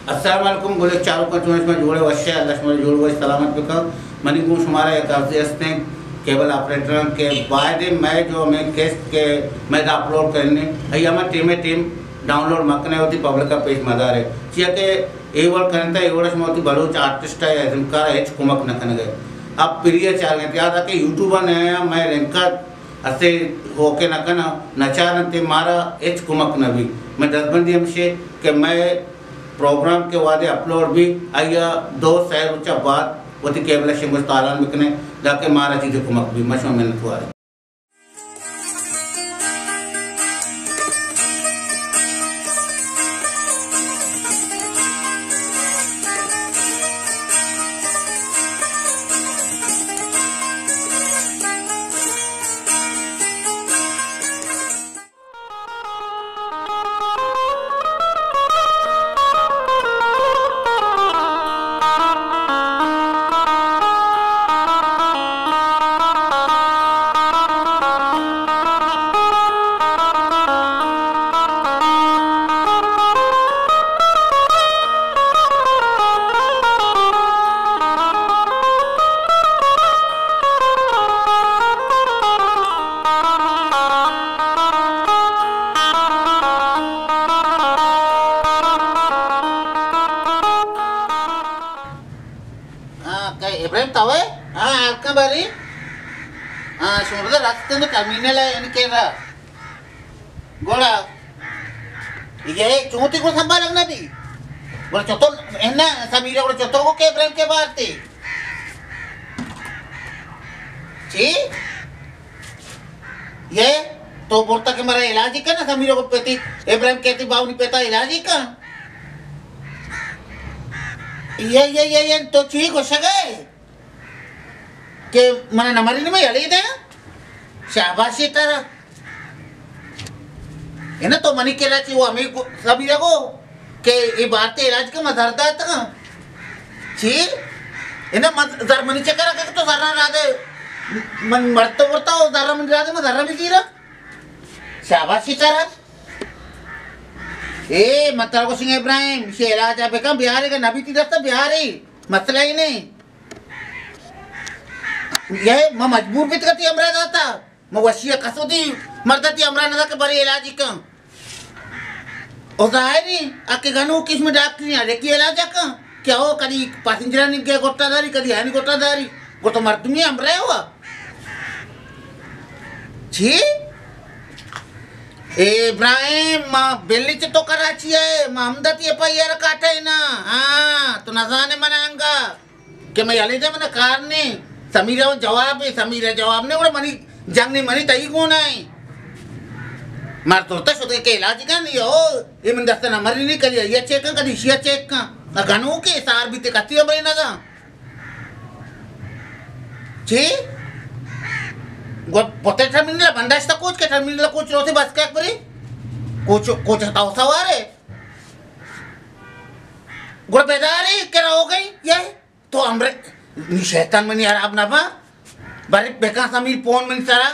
السلام علیکم، گلیں چاروکاں، چون شما جوڑ ئے، وش ئے؟ اللہ شما جوڑ وش سلامت بکن۔ منی گوں شمارا یک عرضے ہستیں کیبل آپریٹراں کہ باید مئے جو ہمیں قسط کہ مئے دا اپلوڈ کرنے، ایا ہما ٹیم ٹیم ڈاؤنلوڈ مکنے، وتی پبلک ءَ پیش مدارے، چیا کہ اے وڑ کرنتا، اے وڑ شما وتی بلوچ آرٹسٹ ءَ یا ازمکار ءَ ہچ کمک نہ کنگے۔ اب پری ءَ چارگے، یاد آ کہ یوٹیوب ءَ نیا مئے لنک ءَ اسے ہوکے نہ کناں، نہ چارنت، مارا ہچ کمک نہ بی۔ مئے دزبندی ہمشے کہ مئے پروگرام کہ وہدے اپلوڈ بی، آئی ءَ دو سئے روچ ءَ بعد وتی کیبل ءَ شنگ ءُ تالان بکنیں، داکہ مارا چیزے کمک بی۔ ما شما منتوار ایں۔ ہاں، کئے ابراہیم تو ئے؟ ہاں، ہلکا بری۔ ہاں، شمارا رستن ٹرمینل ءَ ان کے را۔ گڑا اے چون تئی گوں سنبھالگ نہ بی؟ گڑا چتور انا سمیرا، گڑا چتور کو کے ابراہیم کے بارتے؟ چی؟ اے تو برتا کہ مارا علاج کن، سمیرا کو پتی ابراہیم کہتی باونی پتا علاج کن۔ اے، اے، اے، اے، تو چی گوشگ ئے؟ کہ منا نمری نمے یلی دے۔ شاباشی ترا۔ انا تو منی کلا چی وہ ہمیں گو-، سمیرا کو کہ اے بارتے علاج کا من زر داتا۔ چی؟ انا من زر منی چکر کہ تو زر نہ دے۔ من مرتا ورتا ہو زر منی دے، من زر بھی زیرا۔ شاباشی ترا۔ اے من ترا گوشنگ ابراہیم، شی علاج بکن، بیارے کہ نبی تی دستا بیارے۔ مسئلہ ہی نہیں۔ اے ما مجبور بیت کہ تی ہمراہ داتا۔ ما وشی کسو دی مرد تی ہمراہ نہ دا کہ بری علاج کن۔ او ظاہری، اکہ گنوکیش میں ڈاکٹری ہیں، لیکی علاج کن۔ کہ او کدی پاسنجرانی گے گوٹا داری، کدی ہانی گوٹا داری۔ گوٹا مردمی ہمراہ ہوا۔ چی؟ اے ابراہیم، ما بلی چہ تو کراچی ءَ، ما ہمدا تی ایف آئی آر کاٹے نا۔ ہاں، تو نزانے من انگا کہ میں یلی دے من کار نے۔ سمیرا جواب ہے، سمیرا جواب نے، گڑا منی جنگ نے، منی تئی گونا ہے۔ مار تو تا شدے کہ علاج کن، یو، اے من دست نہ مری نہیں کلی، یہ چیک کن، کدی شیا چیک کن۔ گنوکے سار بیتے کتی ابرے نہ دا۔ چی؟ گو پتے ٹرمینل بنداشتا کوچ کے، ٹرمینل کوچ روتے بس کیک بری؟ کوچ، کوچ تاو سوارے؟ گڑا بیداری کرا ہو گئی، یہ تو امرے، نی شیطان منی حراب نہ با۔ بری بکا سمیر پون منی سرا۔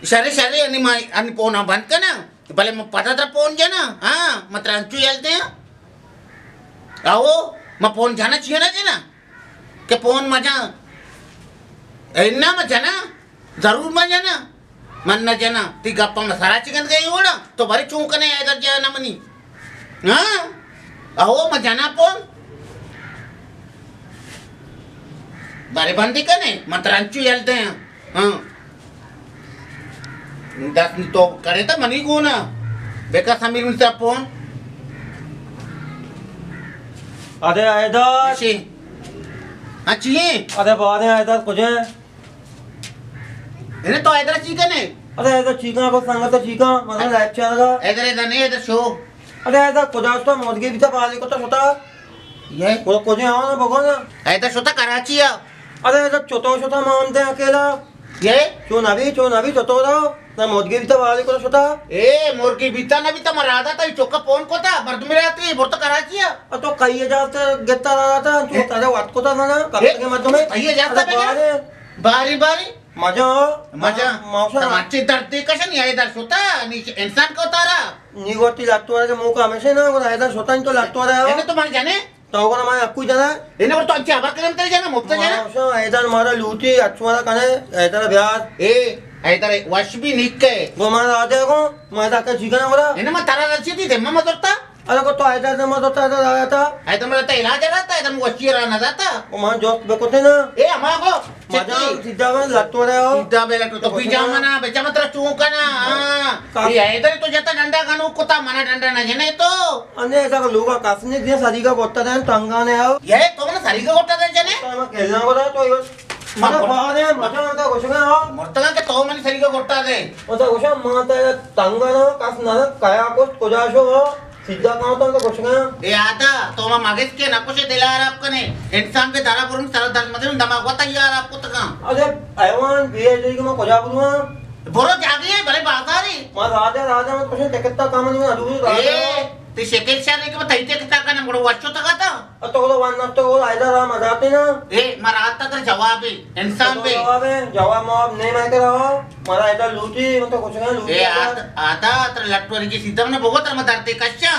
شرے، شرے، انی ما، انی پونا بند کنا۔ بلے من پدا ترا پون جنا، ہاں، من ترا انچو یل دیاں۔ آو، من پون جنا چیا نہ جنا؟ کہ پون مجا۔ اے نا من جنا، ضرور من جنا۔ من نہ جنا، تی گپا من سرا چگند گئی ہوڑا، تو بری چون کنے حیدر جانا منی۔ ہاں؟ آو، من جنا پون۔ بری بندی کنے، من ترا انچو یل دیاں۔ ہاں۔ دست نی تو کرے تا منی گونا۔ بکا سمیر من ترا پون۔ ادے حیدر۔ چی؟ ہاں، چی؟ ادے بعد حیدر کجے؟ اے تو حیدر چی کنے؟ ادے حیدر چی کنا، کو سنگت چی کنا؟ مطلب لائف چل رہا۔ حیدر، حیدر نہیں، حیدر شو۔ ادے حیدر کجا شتا؟ مودگی بیتا، پالی کتا شتا۔ یہ؟ وہ کجے آنا بگو نا۔ حیدر شتا کراچی آ۔ ادے حیدر چتو شتا مانتے اکیلا۔ یہ؟ چون ابھی، چون ابھی چتو رہو۔ نا مودگی بیتا، پالی کتا شتا۔ اے، مودگی بیتا نہ بیتا، من رادا تا، چوکا پون کتا، مردمی راتی، برتا کراچی آ۔ ا تو کئی جاتا گتا رادا تا، تو تازہ وات کتا نا، کب کے مردمے۔ کئی جاتا بگا؟ باری، باری۔ مزہ، مزہ۔ ما-، ماوشا۔ تماچے درد دے کشن یا در شتا، نی انسان کو تارا۔ نی گوتی لٹوارا کے موقع ہمیشہ نہ، گڑا حیدر شتن تو لٹوارا ہو۔ اینے تو من جانے؟ تو گڑا من اکو جانا۔ اینے گڑا تو انچی خبر کرم تیرے جانا، مفت جانا۔ ماشا حیدر مارا لوٹی، اچھوارا کنے، حیدر بیار۔ اے، حیدر وش بھی نیک ہے۔ گو مارا آدے گو، مارا کا جیگا گڑا۔ اینے من ترا رسی دی دے، من مدرتا۔ ارے کو تو حیدر نے مدرتا، حیدر آیا تھا۔ حیدر مدرتا علاج رہتا، حیدر وشی رہا نہ جاتا۔ او مان جوست بکتے نا۔ اے، ہما گو۔ مجام سیدھا بن لٹو رہے ہو۔ سیدھا بے لٹو تو تو بھی کچھ جام نہ۔ نا، بچا مت رہا چون کا نا۔ ہاں۔ کا یہ ہے ادھر تو جاتا ڈنڈا گنو کتا منا ڈنڈا نہ جنے تو۔ انے ایسا لوگا کس نے دیا سری کا گوٹا دین تنگا نے آؤ۔ یہ تو منا سری کا گوٹا دین جنے؟ تو میں کھیلنا کو تھا تو یہ مر-، مر-، بارے مجا ہوتا کچھ نہ ہو۔ مرتگا کہ تو منی سری کا گوٹا دے۔ ہوتا کچھ ماتا تنگا نہ کس نہ کایا کچھ کجا شو ہو۔ سیدھا کہاں تو گوشگا؟ اے آدا، تو ما مگس کے نہ کشے دل آراب کنے۔ انسان کے دارا برم سر درد مدن دماغ وتا یار آپ کو تکاں۔ ارے حیوان بے جوئی کے ما کجا برواں؟ برو جاگے بلے بازارے۔ ما راجا، راجا مت کشے تکتا کام نہیں ادو راجا۔ اے، تی شکل شر نہیں کہ تئی تکتا کنا گڑو وچو تکتا۔ اتو گڑا وان نفت گڑا ایدا را مزاتے نا۔ اے، ما راتا تر جواب ہے، انسان تو بے۔ جواب ہے، جواب مواب نہیں میں کرا ہو۔ مارا ایدا لوٹی، من تو کچھ نہیں لوٹی اے، ایدا۔ آد-، آدا تر لٹوری کی سیدھا منا بگو تر ما درتے کشا۔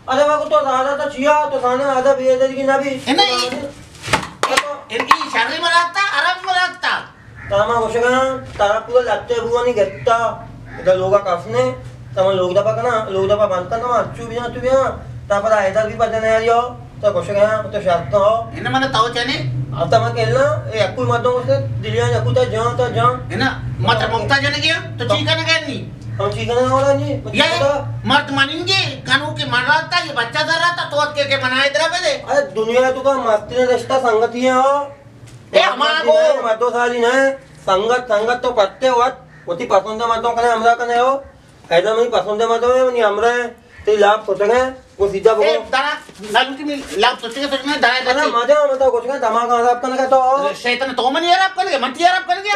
ارے بابو، تو زیادہ تو چیا، تو سانا آدھا بے ادب کی نہ بھی۔ اے نہیں۔ اے، اے، اے شرّی مراتا، عرب مراتا۔ تاما گوشگا، تارا پورا لگتے بوانی گتا۔ ادا لوگا کسنے، تاما لوگ دپا کنا، لوگ دپا بند کنا، تاما اچو بیان، تو بیان۔ تا پر حیدر بھی پتہ نہیں آیا، تو گوشگا، تو شرط ہو۔ انہیں من تو چنے؟ اب تاما کہنا، اے اکو مردم گوشتے، دلیان اکو تا جان، تا جان۔ ہے نا، مت ممتا جنے گیا، تو چی کرنے گیا نہیں؟ ہم چیزاں نہ ہو رہا جی، مجھے یہ پتا۔ مرد مننگے، گنو کے من رہا تھا، یہ بچہ در رہا تھا، تو اتکے کے بنائے درا پہ دے۔ ارے دنیا تو کا مستی نے رشتہ سنگتی ہے ہو۔ اے ہمارا کو۔ مردو سالی نہ، سنگت، سنگت تو پتے وقت، وتی پسند مردوں کنے ہمراہ کنے ہو۔ ایدا منی پسند مردوں ہے، منی ہمراہ ہے، تی لاپ کتگے۔ وہ سیدھا بگو۔ اے، دارا، لالو کی میں لاپ سوچے کے سوچ میں دارا انا بچے۔ مزہ آتا کچھ کا دماغ خراب کرنے کا تو۔ شیطان تو من یار آپ کرنے، من تی یار آپ کرنے۔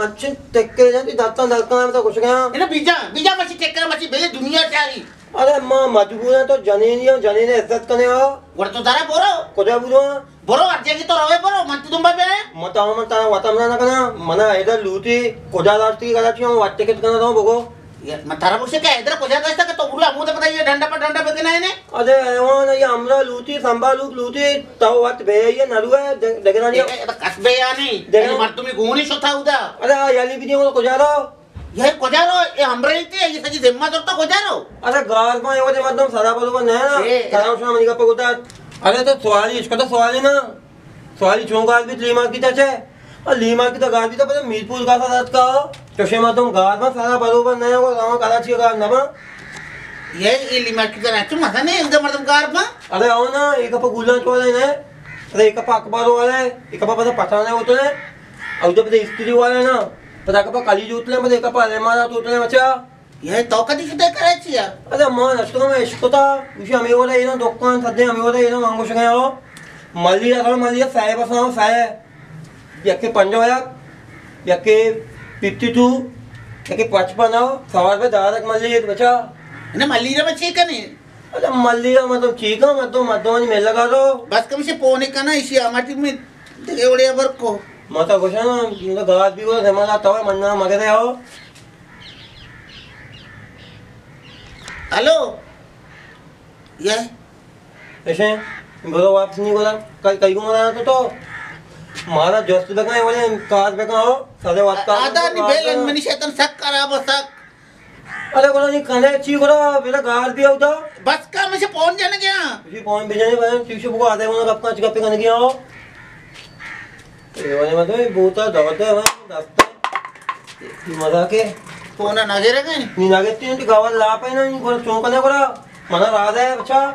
اچھے ٹکے جان تی داتاں داتاں تو کچھ کا۔ انا بیجا، بیجا مچی ٹکر مچی بے دنیا چاری۔ ارے ماں مجبور ہے تو جنینی ہو، جنین عزت کرنے ہو۔ ور تو دارا بورو۔ کجا بورو؟ برو، ہر جگہ تو روے برو، من تی دنبا بے۔ متا من تارا وطن نہ کنا، منا ادھر لوٹی، کجا لاشتی کراچی ہوں، وقت کت کنا تو بگو۔ یہ من ترا بوشے کہ ادھر کجا داشتا کہ تو بولا، ہمود پتا یہ ڈنڈا پر ڈنڈا بکنا ہے نے۔ ارے حیوان، یہ ہمرا لوٹی، سنبھالوک لوٹی، تو وقت بے یہ نہ روے، دگ-، دگنا نہیں۔ اے، اے، کس بے یا نہیں۔ دگنا۔ یہ مردمی گونی شو تھا ادا۔ ارے ہاں، یعنی بھی نہیں، وہ کجا رہو؟ یہ کجا رو، یہ ہمرا ہی تھی، یہ سجی ذمہ دار تو کجا رو؟ ارے گار ما یہ مردم سرا پر اوپر نہ ہے نا، اے، سرا شما منی کا پگوتا۔ ارے تو سوالی، اس کو تو سوالی نا۔ سوالی چون گار بھی لیما کی تا چے؟ اور لیما کی تا گار بھی تو پتہ میرپور کا ساتھ کا ہو۔ چوشے مردم گار ما سرا پر اوپر نہ ہے، وہ گاؤں کراچی گار نہ با۔ یہ، یہ لیما کی تا نہ، چون مزہ نہیں، اندر مردم گار ما۔ ارے آؤ نا، ایک پا گولان چوڑے نا۔ ارے ایک پا اخبار والے، ایک پا پتہ پتہ نہیں ہوتا ہے۔ او تو پتہ استری والے نا، پتہ کپا کالی جوتلے، پتہ کپا ریمانا توتلے بچا۔ یہ تو کدی شدے کرے چیا؟ ارے مان اشتو میں اشکتا، وشی ہمیں والا اینا دکان سدے ہمیں والا اینا مانگوش گیا ہو۔ ملی رہا ملی صاحب اسلام صاحب۔ یکے پنجاہ یک، یکے ففٹی ٹو، یکے پچپن ہو، سوار پہ دارک ملی بچا۔ نہ ملی رہا بچے کنے۔ اچھا، ملی ءَ مردم چیکاں، مردم، مردمانی ملگ ءَ رو۔ بس کم سے پونے کنا، ایشی آماٹی میں دگہ وڑے ابر کو۔ ما تا گوشاں، گاز بھی گوشاں، زمانہ تو منا مگرے ہو۔ ہلو۔ یہ؟ ایشے، برو واپس نہیں گولا، کئی، کئی کو منا تو، تو۔ مارا جوست بکائیں، وڑے کار بکا ہو، سارے وقت آ-، آدھا نہیں بیل، منی شیطان سک خراب ہو، سک۔ ارے گڑا نی کنے چی گڑا، میرا گار بھی ہوتا۔ بس کا مجھے پون جانے گیا۔ اسی پون بھی جانے بھائی، ٹھیک سے بگو آدھے گنا گپ کا چکا پہ کنے گیا ہو۔ اے والے مت بوتا دعوت ہے، دستا۔ مزہ کے۔ پونا نہ گرے گئے؟ نی نہ گرتی، ان کی گاوال لاپ ہے نا، ان کو چون کنے گڑا۔ منا راز ہے، اچھا۔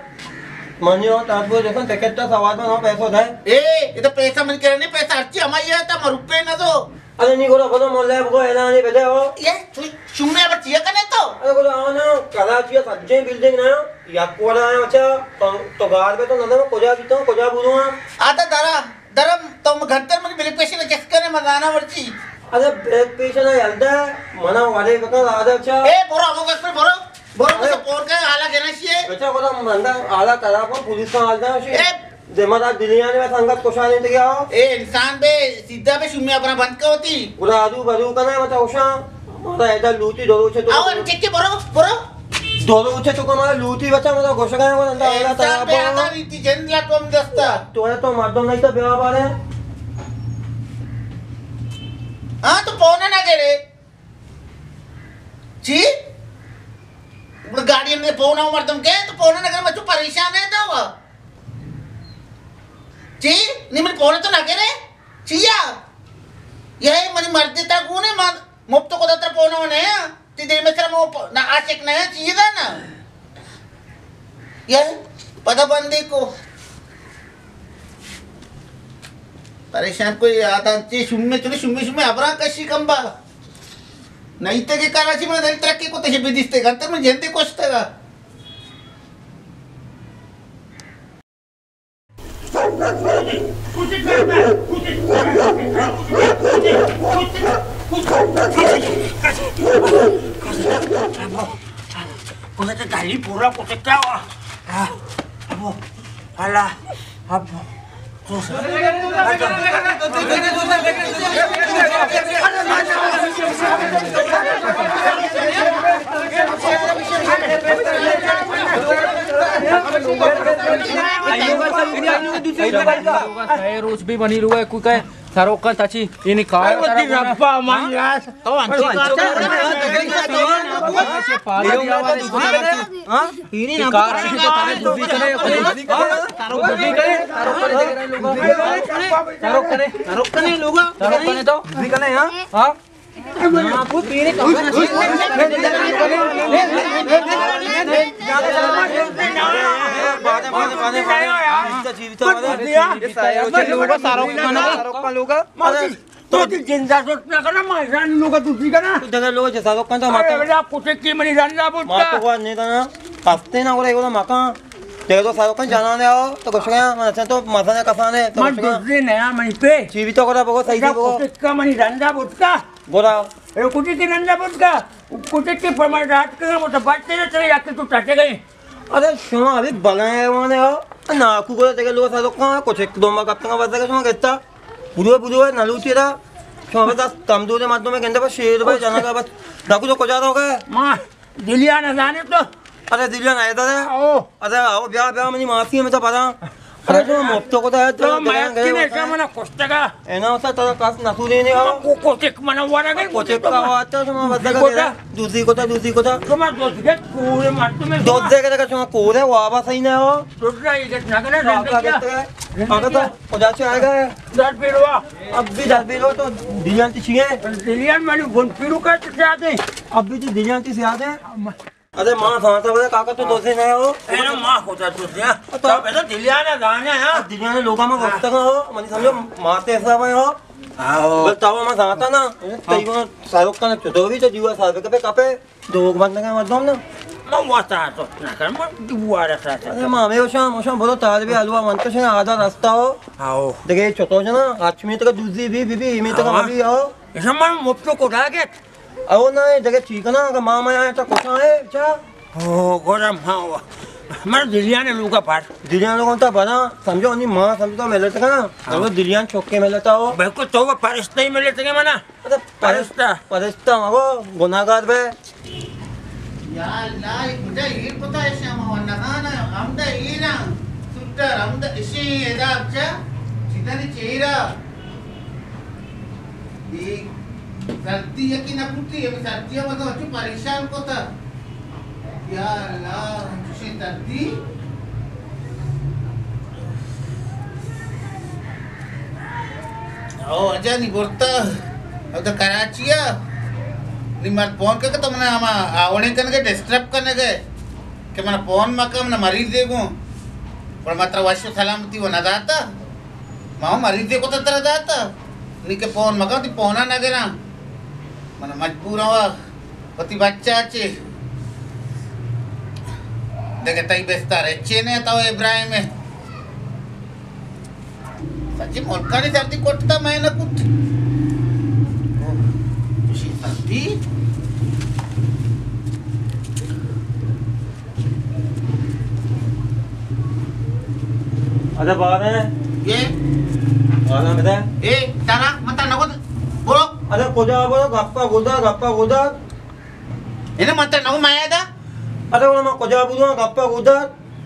مانی ہو، تاج بو دیکھو، ٹکٹ تا سواد میں ہو، پیسہ دے۔ اے، یہ تو پیسہ من کرنے، پیسہ ہر چی ہماری ہے، تا مروپے نہ دو۔ ارے نی گڑا بنا مولے بگو اعلان بدے ہو۔ یہ تو شومے ابر چیا کنے تو؟ ارے گڑا آنا کراچی سجے بلڈنگ نا یک وڑا ہے بچا۔ تو، تو گار بے تو نظر کجا بیتا، کجا بولو ہاں؟ آتا درا، درم تو گھنٹر منی بلڈ پریشر چیک کرے مزانا مرچی۔ ارے بلڈ پریشر نہ یلدا، منا وڑے بکا آدا چا۔ اے برو ابو کس پر برو، برو ارے۔ کس پور کے حالا گنا چیے۔ بچا گڑا مندا حالا ترا کو پولیس کا حال دا شی۔ اے ذمہ دار دلیانے میں سنگت کشا لیتے گیا ہو۔ اے انسان بے سیدھا بے شومے ابرا بند کا ہوتی۔ گڑا آدو بدو کنا مت اوشا۔ مارا ایدا لوٹی ڈولو چے تو۔ آو ان چکے برو، برو۔ دو روچے تو کما لوٹی بچا، مطلب گوشگا ہے، اللہ تعالیٰ بے آدم ریتی جند لٹوم دستا۔ تو ہے تو مردم نہیں تو بیا بارے۔ ہاں، تو پونا نہ کرے۔ چی؟ گاڑی میں پونا مردم کے، تو پونا نہ کرے، میں تو پریشان ہے تو۔ چی؟ نی من پونا تو نہ کرے؟ چیا؟ یہ منی مرد تا گونے، من مفت کو دتر پونا نہیں۔ تی دل میں سر مو پ-، نہ عاشق نہ ہے، چیز ہے نا۔ یہ پدا بندے کو پریشان کوئی آتا چی شمی چلی شمی شمی ابرا کشی کمبا۔ نہیں تے کہ کراچی میں دل ترقی کو تے بدیستے گنتے میں جندے کوشتے گا۔ اے روچ بھی بنی رہا ہے، کوئی کہے سروکن تچی، اینی کار ارے وتی ربا من یار۔ تو انت ہاں؟ اینی کار ہے تو تارے دزی کرے، دزی کرے، سروک دزی کرے، سروک کرے، سروک کرے، سروک کرے تو دزی کرے، ہاں؟ ہاں؟ تو تی جندا سوچ نہ کرنا، ما ایران لوگا دوسری کرنا۔ تو دگہ لوگ جسا تو کنتا ماتا۔ ارے بڑا کچھ کی منی رندا بوتا۔ ماتا کو نہیں کرنا۔ ہستے نہ کرے کو مکان۔ دگہ تو سارو کن جانا نے آؤ، تو کچھ گیا، من اچھا تو مزہ نہ کسانے، تو من کچھ گیا۔ دوسری نیا منی پہ۔ چی بھی تو کرا بگو، صحیح بگو۔ کچھ کا منی رندا بوتا۔ گورا۔ اے کٹی کی نندا بوت کا، کٹی کی پرما رات کا مت بچتے نہ چلے، یا کہ تو ٹٹے گئے۔ ارے شما ابھی بلائیں حیوان ہے ہو۔ ناکو کو دگہ لوگ سا دکان، کچھ ایک دو ما کپتنگا بس دگہ شما گتا۔ بودو بودو نلوتی را۔ شما بس دست کم دو دے مردم گندے بس شیر بھائی جانا کا بس۔ ناکو تو کجا رہو گئے؟ ما دلیان زانے تو۔ ارے دلیان ہے دادا۔ او۔ ارے آؤ بیا بیا منی ماسی ہمیں تو پتا۔ ارے تو مفت کو تو ہے تو تو میں دلیان گئے کہ ہوتا ہے۔ منا کشتگا۔ اے نا ہوتا ترا کس نہ سوری نہیں ہو۔ کو کو چک منا ورا گئے۔ کو چک کا ہوا تو شما بس دگہ دوسری کو تو، دوسری کو تو۔ شما دوسری کے پورے مت میں دوسری کے دگہ شما کورے وابا صحیح نہ ہو۔ دوسرا یہ نہ کرے۔ اگر تو خدا سے آئے گا۔ در پیروا۔ اب بھی در پیروا تو دلیان تی چیئے۔ دلیان منی بن پیرو کا چاہتے۔ اب بھی تو دلیان تی سے آتے۔ ارے ماں سانتا بھائی کاکا تو دوسے نہ ہو۔ اے نا ماں ہوتا تو دیا۔ تو پہلے دلیانا گانا ہے۔ دلیانا لوگا میں وقت کا ہو، منی سمجھو ماں تے حساب ہے ہو۔ آؤ۔ بس تاوا ماں سانتا نا، تئی وہ ساروک کا نہ چدو بھی تو دیوا سال پہ کپے کپے، دو بند کا مردم نا۔ میں واسطہ تو نہ کر، میں دوارا ساتھ۔ ارے ماں میں شام، شام بولو تار بھی حلوا من تو شے آدھا رستہ ہو۔ آؤ۔ دیکھے چھوٹو جنا، آج میں تو دوزی بھی، بھی، بھی، میں تو ہاں۔ بھی آؤ۔ ایسا من مفت کو ڈا کے او نہ، اے دگہ چی کناں؟ اگاں ماما آئیں تو کشاں اے، چا؟ او، گورا ماں وا۔ من دلیان لوگا پر۔ دلیان لوگا تا بنا، سمجھو، نی ماں سمجھو تو ملت کنا۔ ہاں۔ سمجھو دلیان چوکے ملتا ہو۔ بالکل تو وہ پرشتہ ہی ملت کے منا۔ اچھا، پرشتہ۔ پرشتہ مگو، گناہگار بے۔ یا اللہ، اے کجا ایر کتا اے شام ءَ نزاناں، ہمدا ایراں، سوٹر، ہمدا اشی ادا چا، چیزانی چیرا۔ اے سردی یکی نہ بوتی، ہمے سردی ءَ مزن چو پریشان کتا۔ یا اللہ، چوشیں سردی۔ او اجا نی برتا، او تو کراچی ءَ۔ نی من فون کر کہ تو منا ہما آوڑیں کنگے، ڈسٹرب کنگے کہ منا فون مکن، منا مریضے گوں۔ پر ما ترا وش و سلامتی و نہ داتا۔ ما ہوں مریضے کتا ترا داتا۔ نی کہ فون مکن، تی فونا نہ گراں۔ منا مجبوراں وا۔ وتی بچہ چے؟ دگہ تئی بستار ہچے نہ تو ابراہیم ءَ۔ سچی ملکانی سردی کٹتا میں نہ کت۔ اوہ، چشی سردی۔ ادا بارے۔ یہ۔ بارے بتا۔ اے، ترا متا نگو برو۔ ادا کجا برو، گپا گدا، گپا گدا۔ انہ من ترا نگو میا دا۔ ارے، گڑا ما کجا بوداں؟ گپا گودار،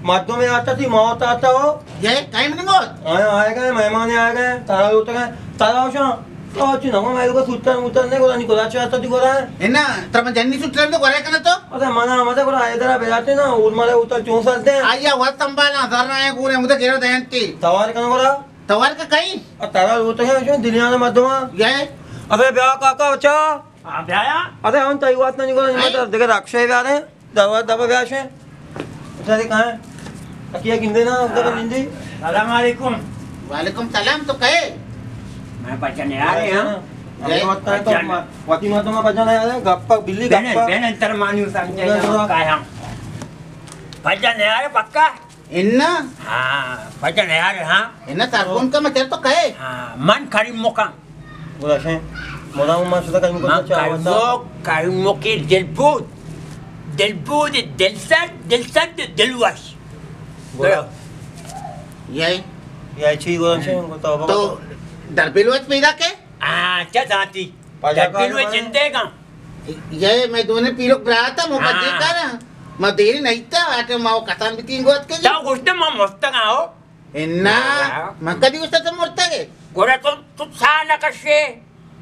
مردم آتا تھی، موت آتا ہو۔ یہ کہیں نہیں موت؟ آیا، آئے گئے، مہمان آئے گئے، تارا لوٹ گئے، تارا ہوشاں۔ تو چی نہ میں کو سوتر موتر نے گڑا، نی گڑا چاہتا تھی گڑا۔ ہے نا، تر من جنی سوتر تو گڑا کنا تو؟ ارے منا مت گڑا، ادھر بیٹھے نا، اور مارے اتر چون سالتے ہیں۔ آیا، وقت سنبھالا، ذرا ہے گورے، مجھے گرا دینتی۔ توار کنا گڑا۔ توار کا کہیں؟ ا تارا لوٹ گئے، جو دنیا میں مردم۔ یہ؟ ابے بیا کاکا، اچھا۔ ہاں، بیا یا؟ ارے، ہم تئی وات نہ نکلو، نہیں۔ مطلب، دیکھے، رکشے بیا رہے، دوا، دوا بیا شے۔ بیچارے کہاں ہیں؟ اکیا گندے نا، ادھر ہاں۔ گندی۔ السلام علیکم۔ وعلیکم سلام، تو کہے؟ میں بچن یار ہاں۔ ہم جے؟ وقت ہے تو بچن۔ ما-، وتی ما تو ما بچن یار، گپا بلی بینن، گپا۔ بینن تر مانی سمجھے بینن نا، تھوڑا۔ کہاں؟ بچن یار پکا؟ انا؟ ہاں، بچن یار، ہاں۔ انا سرپون کا مچر تو کہے؟ ہاں، من کریم مکان۔ گڑا شے، مولا ما شتا کریم کو من چاہ کریم ہوتا۔ مک، کریم مکی دلبود۔ دلبود، دلسرد، دلسرد، دلوش۔ گڑا۔ یہ؟ یہ چی گڑا شے، ان کو توبہ تو کرو۔ دربیلوچ پیدا کے؟ ہاں، کیا جانتی؟ پاجا دربیلوچ کارو جندے گا۔ یہ میں دونے پیلوک برات ہاں۔ ما دیکھا نا۔ ما دیری نہیں تا، آتے ما وہ کسان بھی تین گوت کے۔ تا گوشتے ما مستگا ہو۔ انا، ہاں۔ من کدی گوشتا تو مرتا گے؟ گوڑا تو، تو سا نہ کشے۔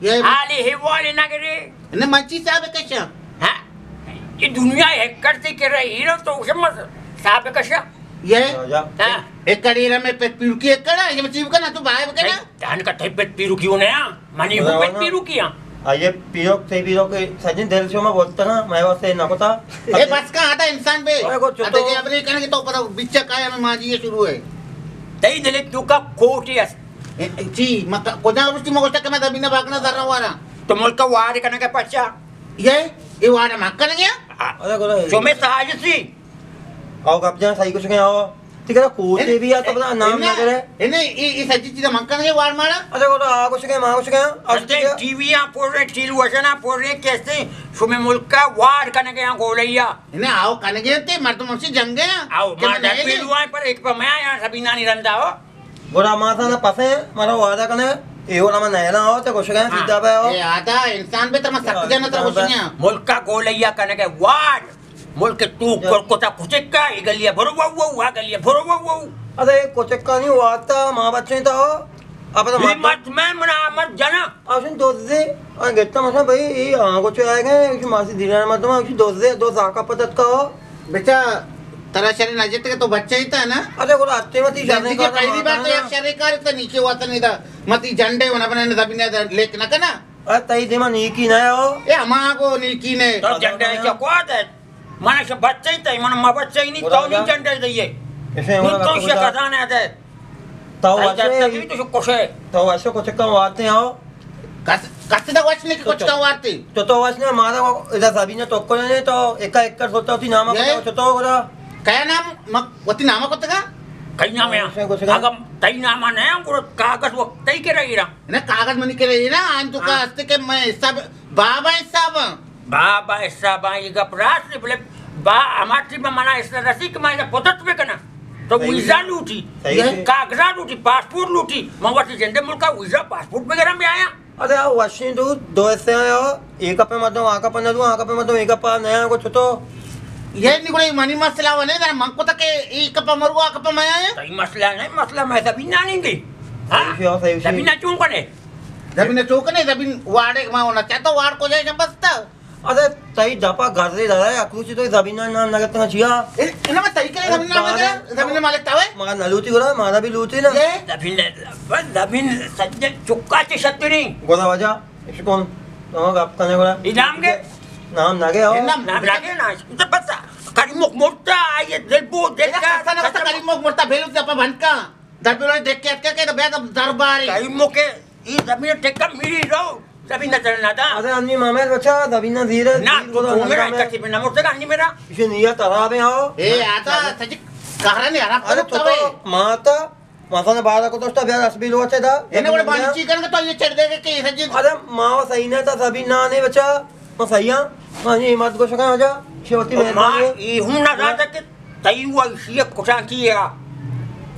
یہ حالی حوالی نہ کرے۔ نہ، من چی صاحب کشاں؟ ہاں؟ یہ دنیا ہے کرتے کہ رہی ہیرو تو اسے مت صاحب کشاں۔ یہ؟ ہاں۔ ایک کڑی رہا میں پت پیرو کی ایک کڑا، یہ مچیب کنا تو بھائی بکنا؟ نہیں، دھن کا تھے پت پیرو کیوں نیا؟ منی ہوں پت پیرو کیا؟ آئیے پیرو، تھے پیرو کے سجن دل سے میں بولتا نا، میں واسطے نہ پتا۔ اے بس کا آتا انسان پہ۔ اے کو چتو۔ آتے کہ ابری کنا کہ تو پتا بچہ کا ہے، میں ماں جی یہ شروع ہے۔ تئی دل تو کا کوٹی اس۔ اے، اے، چی، مکہ، کجا روشتی مگوشتا کہ میں دبی نہ باگنا ذرا وارا۔ تو ملک وار کنا کے پچا۔ یہ، یہ وارا مکہ نہ گیا؟ ارے گوڑا۔ شمے ساجسی۔ آؤ گپ جان صحیح کچھ گیا ہو۔ ٹھیک ہے، کوتے بھی آ تو بتا نام نہ کرے۔ اے نہیں، اے، اے سجی چیزا من کنا کے وار مارا۔ ارے گوڑا، آ کچھ گیا، ماں کچھ گیا۔ ارے ٹی وی آ پور رہے، ٹیلی ویژن آ پور رہے، کیسے شمے ملک کا وار کنا گیا گولیا۔ انہیں آؤ کنا گیا تے مردم ہم سے جنگ گیا۔ آؤ، ماں جنگ گیا پر ایک پا میں آیا سبھی نانی رندا ہو۔ گڑا ما سانا پسے، مارا وعدہ کنے، اے وڑا ما نینا ہو، تے گوشگا سیدھا بے ہو۔ اے آدھا انسان بے تر ما سخت جانا تر گوشگا۔ ملکا گولیا کنگے وار، ملک تو کر کتا کچکا، اے گلیا بھرو وو وو، آ گلیا بھرو وو وو۔ ارے کچکا نہیں وارتا، ما بچے تا ہو۔ اب تو مت میں منا مت جنا۔ آشن دوزے، آ گتا مثلا بھائی، اے آنگو چو آئے گئے، ماسی دینا مت ما، دوزے، دوز آکا پتت کا ہو۔ بچا، ترا شر نہ جت کہ تو بچہ ہی تھا نا؟ ارے گڑا اتے متی شر زندگی کا پہلی بار تو یک شر کار تو نیچے وطن دا۔ متی جھنڈے ہونا بنا زمین دا لیک نہ کنا۔ ارے تئی دیما نیکی نہ ہو۔ اے ہما کو نیکی نے۔ تو جھنڈے چکوا دے۔ مانا شو بچہ ہی تھا، مانا ما بچہ ہی نہیں، تو نہیں جھنڈے دئیے۔ اسے تو شکا دانے دے۔ تو واسے تو کچھ کم واتے ہو۔ کس، کس دا وش نے کچھ کم واتے۔ تو تو وش نے مارا ادا سبینا تو کو نے تو ایک ایکڑ سوتا ہوتی نام کو تو گرا۔ کیا نام؟ وتی نام کو تگا؟ کئی نام ہے؟ اگر تئی نام نہ ہے، گرا کاغذ وقت تئی کے رہی رہا۔ نہ کاغذ منی کے رہی رہا، آن تو کا ہستے کہ میں حساب، بابا حساب۔ بابا حساب آئی گپ راست، بلے با ہما ٹیم منا اس رسی کہ میں پتت بکنا۔ تو ویزا لوٹی، کاغذات لوٹی، پاسپورٹ لوٹی، من وتی زندے ملکا ویزا پاسپورٹ بگرم بیایا۔ ارے آ وشیں دو، دو حصے آیا، ایک اپے مدو، آ کپا نہ دو، آ کپے مدو، ایک اپا نیا کو چھتو۔ یہ نکلے منی مسئلہ ونے، من کو تک ایک اپا مرو، آ کپا میں آیا۔ تئی مسئلہ نہیں، مسئلہ میں سبھی نہ نہیں گئی۔ ہاں؟ سبھی نہ چون کنے؟ زمین چوک نے، زمین واڑے ما ہونا چاہتا، واڑ کو جائے بستا۔ ارے تئی دپا گردے دارا، اکروچی تو زمین نام نہ گتنا چیا؟ اے، انہاں میں تئی کرے زمین نام نہ، زمین مالک تاوے؟ مارا نہ لوٹی گڑا، مارا بھی لوٹی نا۔ زمین، بس زمین سجے چکا چے شتری۔ گڑا واجہ، اش کون؟ نام گپ کنے گڑا۔ انعام کے؟ نام نہ گیا ہو۔ نام نہ گیا نا۔ تو بس کریم مک مرتا، یہ دل بو، دل کا۔ کسا نہ بس کریم مک مرتا، بھیلو دپا بھنکا۔ در بلوچ دیکھ کے اتکا کہ بیا درباری۔ کئی موقع ای زمین ٹکا میری رو، زمین نہ چلنا تھا۔ ارے انی مامے بچا، زمین نہ زیرے، نہ، زیر تو بولا میرا نہ کچھ بھی نہ مرتا انی میرا۔ اسے نیت خراب ہے ہو۔ اے آتا سچ کہرا نہیں خراب۔ ارے تو ماتا، ماسا نے بارہ کو دوستا بیا رس بھی لوچے دا۔ انے بڑے بانی چی کرنے تو یہ چڑھ دے کہ سچ۔ ارے ماں صحیح نہ تھا، زمین نہ آنے بچا۔ ما سیاں، ما یہ مت گوشگا آجا، شوتی مہربانی۔ ما یہ ہوں نہ داتا کہ تئی و ایشی کچا کی ہے۔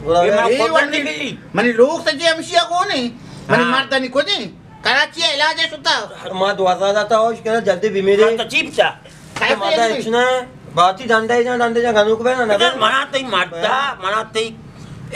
گڑا اے ما اے خود ورنی نہیں ملی۔ منی لوگ سجے ہمشیا کو نہیں۔ منی ہاں۔ مردانی کو نہیں۔ کراچی علاج ہے شتا۔ ما دوازدہ داتا ہو، شکر جلدی بیمیری۔ ہاں، تو چیپ چا۔ ماتا اچنا ہے۔ باتی ڈنڈے جان، ڈنڈے جان، گنوک بے نا، نہ بے۔ منا تئی مردا، منا تئی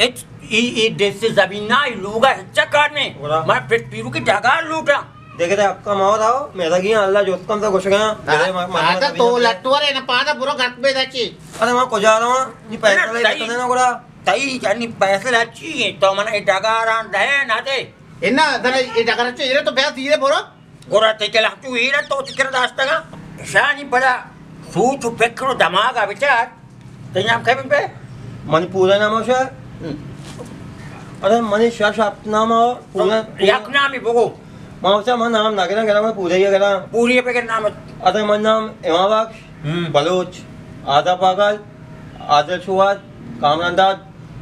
اچ ای، ای دیسی زمینا، ای لوگا ہچ کار نہیں۔ گڑا؟ من پت پیرو کی ڈگار لوٹا۔ دیکھے تے حقا ماو راو، میرا گیا اللہ جوت کم تا گوش گیا۔ آ، میرے ما-، ما-، آ، تو لٹوارے نا پادا برو گھر بے دچی۔ ارے وہاں کجا رہا؟ نی پیسہ لے تئی، بتنے نا گڑا۔ تئی جانی پیسہ لچی، تو من ای ڈگاران دے نہ دے۔ انا، دل ای ڈگار چے، ایرے تو بیا دیرے برو۔ گڑا تئی کلا تو ایرا تو چکر داشتگا۔ شانی بڑا سوچ و فکر و دماغ ء بچار۔ تئی نام کئے بہ؟ منی پورا نام شا۔ ارے منی شش ہپت نام ہو۔ پورا، یک نامی بگو۔ ما وچا من نام نہ گراں، گراں من پورا ہی گراں۔ پوری پہ نام۔ ارے من نام امام بخش، ہم۔ بلوچ، آزا پاگل، عادل شواد، کامران داد،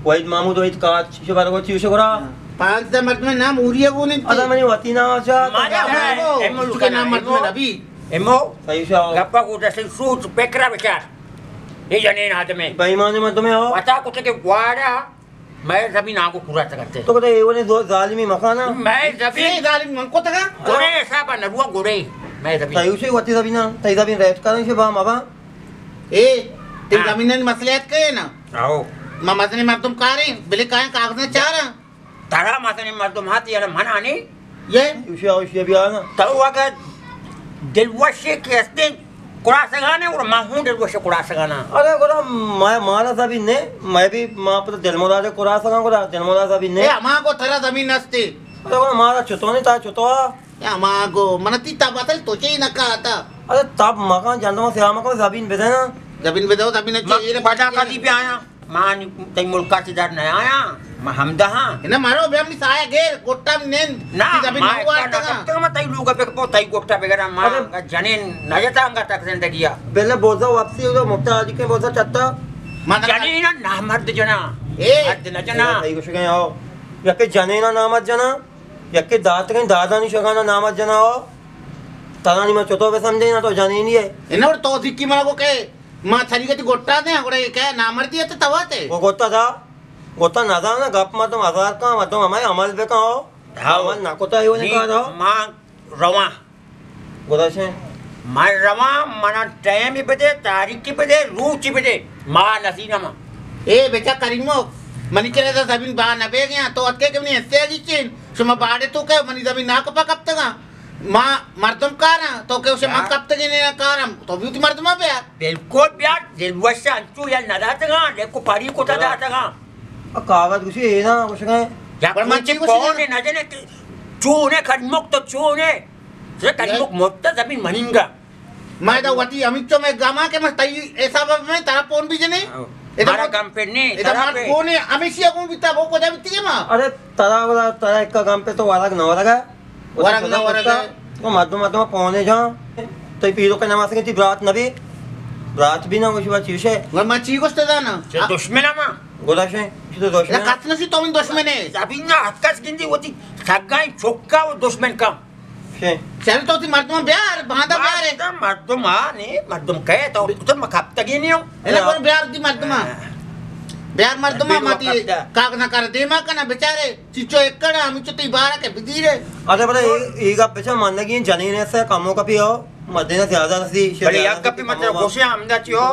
وحید محمود، وحید کاچ، چیشو برگو، چیشو گرا۔ پانزدہ مردم نام اوری ء گون انت۔ ادا منی وتی نام اچا۔ مانا اے، اے ملک چکے نام مردم نبی۔ امو۔ صحیح شاو۔ گپا کو دسن سوچ پکرا بچار۔ اے جنین آدمے۔ بے ایمان مردمے ہو۔ پتا کتے کہ گواڑا میں زمین آگو پورا تکتے۔ تو کتے اے ونے زو-، ظالمی مکانا۔ میں زمین۔ اے ظالم من کو تکا۔ گورے حساب نہ ہوا گورے۔ میں زمین۔ تئی اسے وتی زمین، تئی زمین ریٹ کرن سے با مبا۔ اے، تئی ہاں۔ زمینانی مسئلہ ات کئے نا؟ آؤ۔ ما مزنیں مردم کاریں، بلے کائیں کاغذ چاراں۔ ترا مزنیں مردم ہات یار منانی۔ یہ؟ اوشی، اوشی بیا نا۔ تو اگر دلوشے کہ ہستیں کراسگانے اور ما ہوں دلوشے کراسگانا۔ ارے گڑا ما-، مارا زمین نے، میں بھی ما پر دل مراد کراسگاں گڑا دل مراد زمین نے۔ اے، ہما کو ترا زمین نستی۔ ارے گڑا مارا چتو نہیں تا چتو۔ یا ما گو، من تی تب اتل تو چے نہ کاتا۔ ارے تب مکان جندو سیاہ مکان زمین بدے نا۔ زمین بدو، زمین چے من ایر پدا پچ کدی پہ آیا؟ ما نی تئی ملکا چی در نہ آیا۔ ما ہمدا ہاں۔ نہ مارو بیا منی سایہ گیر، گٹا نند۔ نہ، تی زمین ما نہ وارتا۔ کپتگا ما تئی لوگا پہ پو تئی گٹا بگرا ما ارے جنین نہ جتا انگا تک زندگیا۔ بلے بوزا واپسی ہو مفتا آجی کے بوزا چتا۔ ما جنین نہ مرد جنا۔ اے۔ مرد نہ جنا۔ تئی گوشگے آؤ۔ یا کہ جنین نہ مرد جنا۔ یکے داتگیں دادانی شگانا نامت جنا ہو۔ ترانی من چطور بسمجھیں نا تو جنینی ہے۔ انور تو ذکی منا کو کہ ما تھریگتی گٹا دیں، گڑا یہ کہ نامردی ہے تو تواتے۔ وہ گٹا دا، گٹا نہ دا نا، گپ مردم ہزار کا، مردم ہمارے عمل بکا ہو۔ ہاں۔ عمل نہ کوتا ہے وہ نی نکا دا۔ ما رواں۔ گڑا چے؟ من رواں، منا ٹائم بدے، تاریخی بدے، روچی بدے، ما نزینم۔ اے بچا کریمو، منی کرا دا زمین با نہ بیگیاں، تو اتکے کہ منی حصے گی چین، شما باڑے تو کہ منی زمین ناکپا کپتگاں، ما مردم کاراں، تو کہ شما کپتگی نے کارم، تو بھی تی مردما بیا۔ بالکل بیا، دل وش انچو یا نہ داتگاں، لیکو پری کو تا داتگاں۔ آ کاغذ گوشی اے نا، گوشگا۔ یا پر من چی گوشی؟ پونے نہ جنے کہ چونے کریمک تو چونے۔ چہ کریمک مرتا زمین منینگا۔ ما دا وتی ہمینچو میں گاما کہ من تئی حساب میں ترا پون بھی جنے۔ ہاں۔ ادا مارا مر-، گم پہ نہیں، ادا ترا مار پہ۔ پونے ہمیشی اگوں بیتا، وہ کجا بیتی ہے ما؟ ارے ترا ولا، ترا ایک گم پہ تو ورگ نہ ورگا۔ ورگ نہ ورگا۔ تو مردم، مردم پونے جان۔ تو پیرو کے نماز کے تی برات نبی۔ برات بھی نہ گوشی بچی شے۔ ما چی گوشت دانا؟ چہ دشمن ما۔ گودا شے، چہ دشمن۔ کس نسی تو من دشمنے۔ ابھی نہ کس گندی وتی سگائیں چوکا و دشمن کا۔ چے؟ چل تو تی مردم بیار، باندا بیار۔ مردم، مردم ہا نے، مردم کئے تو، تو مکپتگی نہیں ہو۔ الا کون بیار تی مردم۔ ہاں۔ بیار مردم، ماتی کاغذ نہ کر دیما کنا بیچارے، چچو ایکڑا، ہمچو تی بارا کے بدیرے۔ اچھا بڑا، یہ گپ بچا مانگی جنین سے کمو کپی ہو، مدینہ زیادہ سی، بڑے یک کپی مطلب گوشے ہمدا چی ہو۔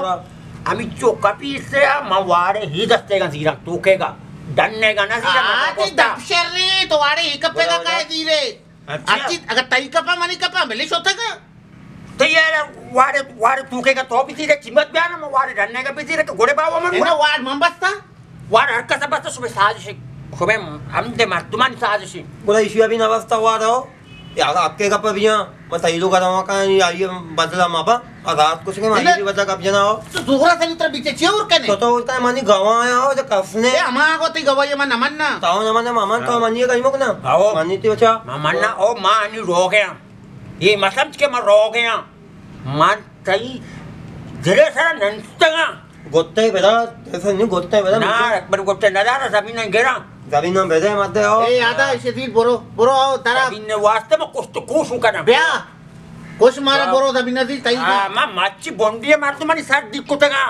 ہمچو کپی سے ما وارے ہی دستے گا زیرا توکے گا، ڈنے گا نہ زیرا۔ آ، تی دپ شری، تو وارے ہی کپے گا کائے زیرے۔ اچھا۔ اچھی، اگر تئی کپا منی کپا، ملی شوتا گا۔ تئی یار، وارے، وارے توکے گا تو بھی تیرے قیمت بیانا، میں وارے ڈنے گا بھی تیرے کہ گوڑے باوا من۔ ہے نا، وار من بستا؟ وار ہر کس بستا، صبح سازش، صبح ہم دے مردمان سازش۔ گوڑا ایشی ابھی نہ بستا وار ہو۔ یا آپ کے گپ بیاں، میں تئی لوگ رہا کہاں، یا یہ بدلا مابا، آزاد کچھ کے مانی بدلا گپ جنا ہو۔ تو دوغرا سے تر بیچے چی اور کنے؟ تو تو ہوتا ہے مانی گواہ آیا ہو، جو کس نے۔ اے ہما کو تی گواہی من نہ مننا۔ تاو نہ مننا، ماما تو مانی گئی مکنا۔ آو۔ مانی تی بچا۔ ماما نہ، او مانی رو گیا۔ یہ مطلب کہ من رو گیا۔ من تئی دلے سرا ننستگاں۔ گتے بدا، ایسا نہیں گتے بدا۔ نا، من گتے نہ دارا، زمین گرا۔ زمین بدے مت دے، او۔ اے یادا، شدید برو، برو، او، ترا۔ زمین واسطے میں کشت کوش کنا۔ بیا۔ کش مارا برو، زمین نزی، تئی ہاں، ما مچی بونڈی مردمانی سر دی کتگا۔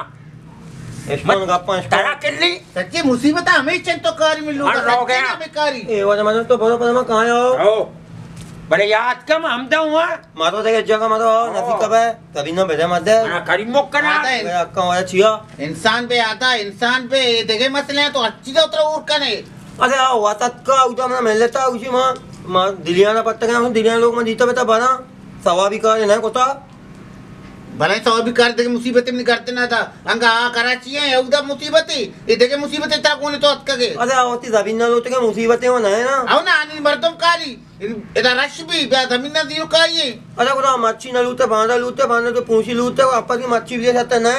اشکون گپاں، اشکون۔ ترا کلی؟ سچی مصیبت ہمیں چن تو کاری ملو ہر کا، رو گیا۔ سچی ہمیں کاری۔ اے وجہ مدن تو برو، پر ما کہاں ہو؟ او۔ بڑے یاد کم ہمدا ہوا۔ مارو دگہ جگہ مارو، ہاں۔ نزیک بے، تبھی نہ بدے مدے۔ منا کری مک کنا۔ آتا ہے۔ اکا والا چیا؟ انسان بے آتا، انسان بے، یہ دگہ مسئلے ہیں تو ہر چیز اترا اور کنے۔ ارے آ واتت کا اودا منا ملتا اوشی ما، ما دلیانا پتگا، دلیانا لوگ ما دیتا بیتا بارا، ثوابی کار نہ کوتا۔ بلے ثوابی کار دگہ مصیبت منی گردن نہ دا۔ انگا آ کراچی ہیں، اودا مصیبت ہے، یہ دگہ مصیبت ہے تا کون تو اتکگے۔ ارے آ وتی زمین نہ لوٹگے مصیبت ہے وہ نہ ہے نا۔ او نا، آنی مردم کاری۔ ادا رش بی، بیا زمین نا زیرو کائی۔ ادا گڑا مچھی نہ لوتے، باندا لوتے، باندا تو پونسی لوتے، اپا کی مچھی بھی سکتا نہ۔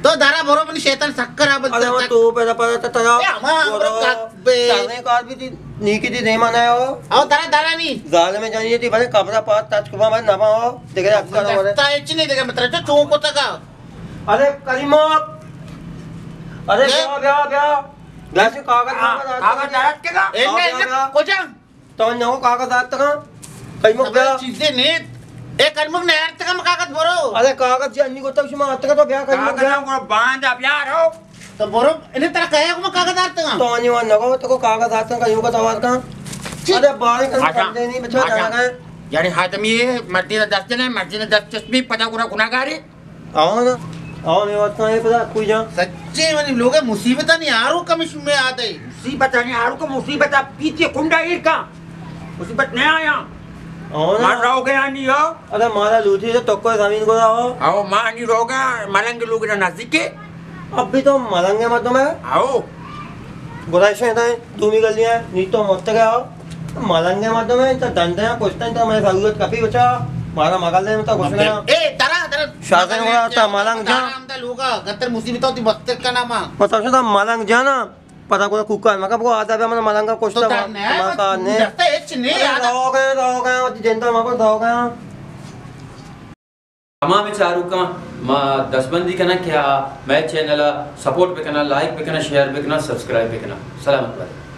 تو درا برو منی شیطان سکر آ بلتے۔ ادا تو پیدا پڑا تا ترا۔ اے ہما برو۔ برو کات بے۔ سارے کار بھی تھی، نیکی تھی دیما نہ ہو۔ او درا درا نی۔ ظالم جانی تھی بھلے قبرہ پات تچ کو بھلے نہ ہو۔ دیکھے اکثر ہو۔ دستا اچ نہیں دیکھے مطلب تو چون کو تکا۔ ارے کریمہ۔ ارے اے؟ بیا بیا بیا۔ بیا سے کاغذ ہاں، کاغذ کاغذ دارت کے گا؟ اے آ، نہیں، بیا، بیا۔ کجا؟ تو نو کاغذ آتکا۔ کئی مک خبر بیا۔ چیزیں نیت۔ اے کرمک نیارتکا کاغذ برو۔ ارے کاغذ جی انی گوتا شما آتکا تو بیا کئی مک کاغذ بیا۔ ہم کو باندھا بیا رو۔ تو برو، انہیں ترا کہے کو کاغذ آتکا۔ تو انی وان نگو تو کو کاغذ آتکا کئی مک توار کا۔ چی؟ ارے بارے کن اچھا، بندے نہیں بچا اچھا۔ جانا ہے۔ یعنی حاتمی مردی دست نے، مردی دست چشمی پتا گنا گناہگاری۔ آؤ نا، آؤ نے واسطہ یہ پتا کوئی جان۔ سچے منی لوگ مصیبت نہیں آرو کمش میں آتے۔ مصیبت نہیں آرو کا مصیبت آپ پیتی کنڈا ایر کا۔ مصیبت نہیں آیا۔ آؤ نا۔ مار رہو گیا نہیں ہو۔ ارے مارا لوٹی سے تو کوئی زمین کو ہو۔ آؤ ماں نہیں رہو گا، ملنگ لوگ نہ نزدیک کے۔ اب بھی تو ملنگ ہے مردم ہے۔ آؤ۔ گرائش ہے دومی گلی ہے، نی تو مت گیا۔ ملنگ مردم ہے، تو ڈنڈے ہیں، کچھ نہیں، تو میں ضرورت کپی بچا، مارا مگل دے، تو کچھ نہ۔ اے، درا، درا۔ شاہ سے بولا تھا، ملنگ جان۔ درا، ہم دا لوگا، گتر مصیبت ہوتی، بستر کا نام آ۔ مطلب، شو تھا ملنگ جانا، پتا کو کوکا، مگر وہ آدھا بھی ہمارا ملنگ کا کچھ تو تھا، درا نہیں، ماتا نے۔ درا ایچ نہیں، ارے، آدھا۔ رو گئے، رو گئے، وہ جنتا ماں کو رو گئے۔ تمام چاروکاں ما دستبندی کناں کہ آ مئے چینل ءَ سپورٹ بکناں، لائک بکناں، شیئر بکناں، سبسکرائب بکناں۔ سلامت بات۔